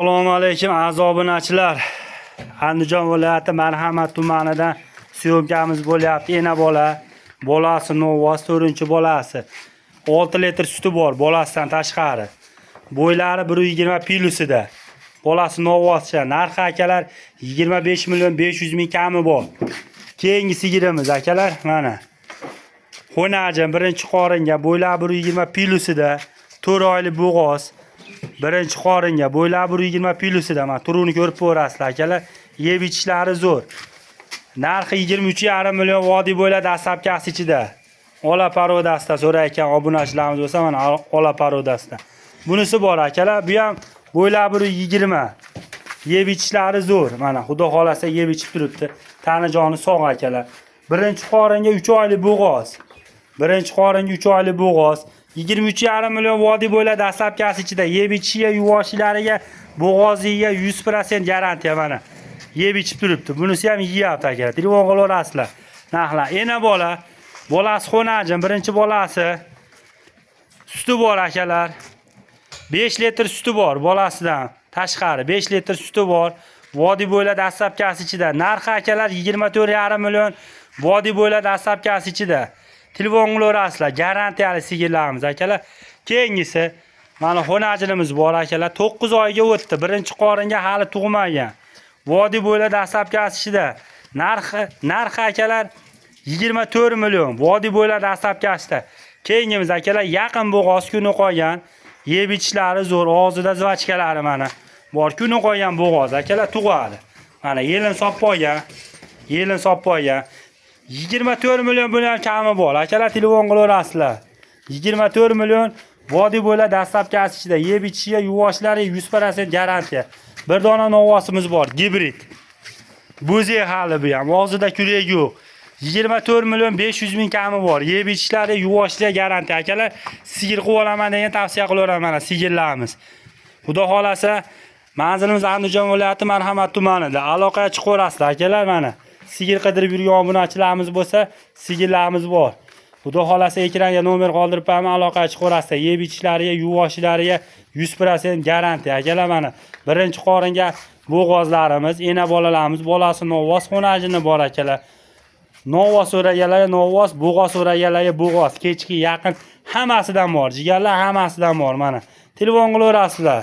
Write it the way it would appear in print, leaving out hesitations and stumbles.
Assalomu alaykum, aziz obunachilar. Andijon viloyati Marhamat tumanidan syomkamiz bo'lyapti. Ena bola, bolasi novvos, 4-bolasi. 6 litr suti bor bolasidan tashqari. Bo'ylari 1.20 plyusida. Bolasi novvoscha. Narxi, akalar, 25 million 500 ming kami bor. Keyingi sigirimiz, akalar, mana. Xo'najin, birinchi qoringa, bo'ylari 1.20 plyusida. 4 oylik bo'g'oz. Birinchi qoringa, bo'ylari 1.20 plyusida. Mana, turini ko'rib ko'rasizlar, akalar. Yeb ichishlari zo'r. Narxi 23,5 million, vodiy bo'ylab dastlabkasi ichida. Ola порода sida so'rayotgan obunachilarimiz bo'lsa, mana, ola порода sida. Bunisi bor, akalar, bu ham bo'ylari 1.20. Yeb ichishlari zo'r. Mana, xudo xolasa, yeb ichib turibdi. Tani joni sog', akalar. Birinchi qoringa, 3 oylik bo'g'oz. Birinchi qoringa, 3 oylik bo'g'oz. 23,5 million, vodiy bo'ylab dastlabkasi ichida. Yeb ichishiga, yuvoshlariga, bo'g'oziga 100% garantiya, mana. Yeb ichib turibdi. Bunisi ham yeyapti, akalar. Telefon qilaverasizlar. Narxlar. Ena bola, bolasi xo'najin, birinchi bolasi. Suti bor, akalar. 5 litr suti bor bolasidan tashqari. 5 litr suti bor. Vodiy bo'ylab dastlabkasi ichida. Narxi, akalar, 24,5 million, vodiy bo'ylab dastlabkasi ichida. Telefon qilaverasizlar. Garantiyali sigirlarimiz, akalar. Keyingisi mana, xo'najinimiz bor, akalar. 9 oyga o'tdi. Birinchi qoringa, hali tug'magan. Vodiy bo'ylab dastlabkasi ichida. Narxi, akalar, 24 million, vodiy bo'ylab dastlabkasida. Keyingimiz, akalar, yaqin bo'g'oz, kuni qolgan. Yeb ichishlari zo'r, og'zida жвачка lari mana. Bor, kuni qolgan bo'g'oz, akalar, tug'adi. Mana, yelin solib qo'ygan. Yelin solib qo'ygan. 24 million, buni ham kami bor. Akalar, telefon qilaverasizlar. 24 million, vodiy bo'ylab dastlabkasi ichida. Yeb ichishiga, yuvoshlariga 100% garantiya. Bir dona novvosimiz bor, gibrid. Bo'zek hali bu ham, og'zida kurak yo'q. 24 million 500 ming kami bor. Yeb ichishlari, yuvoshlariga garantiya. Akalar, sigir qilib olaman degan, tavsiya qilaverman, mana, sigirlarimiz. Xudo xolasa, manzilimiz Andijon viloyati Marhamat tumanida. Aloqaga chiqaverasizlar, akalar, mana. Sigir qidirib yurgan obunachilarimiz bo'lsa, sigirlarimiz bor. Xudo xolasa, ekranga nomer qoldirib qo'yaman, aloqaga chiqaverasizlar. Yeb ichishlariga, yuvoshlariga 100% garantiya. Akalar, mana, birinchi qoringa bo'g'ozlarimiz, ena bolalarimiz, bolasi novvos, xo'najini bor, akalar. Novvos so'raganlarga novvos, bo'g'oz so'raganlarga bo'g'oz, kechki, yaqin hammasidan bor. Jigarlar, hammasidan bor, mana. Telefon qilaverasizlar.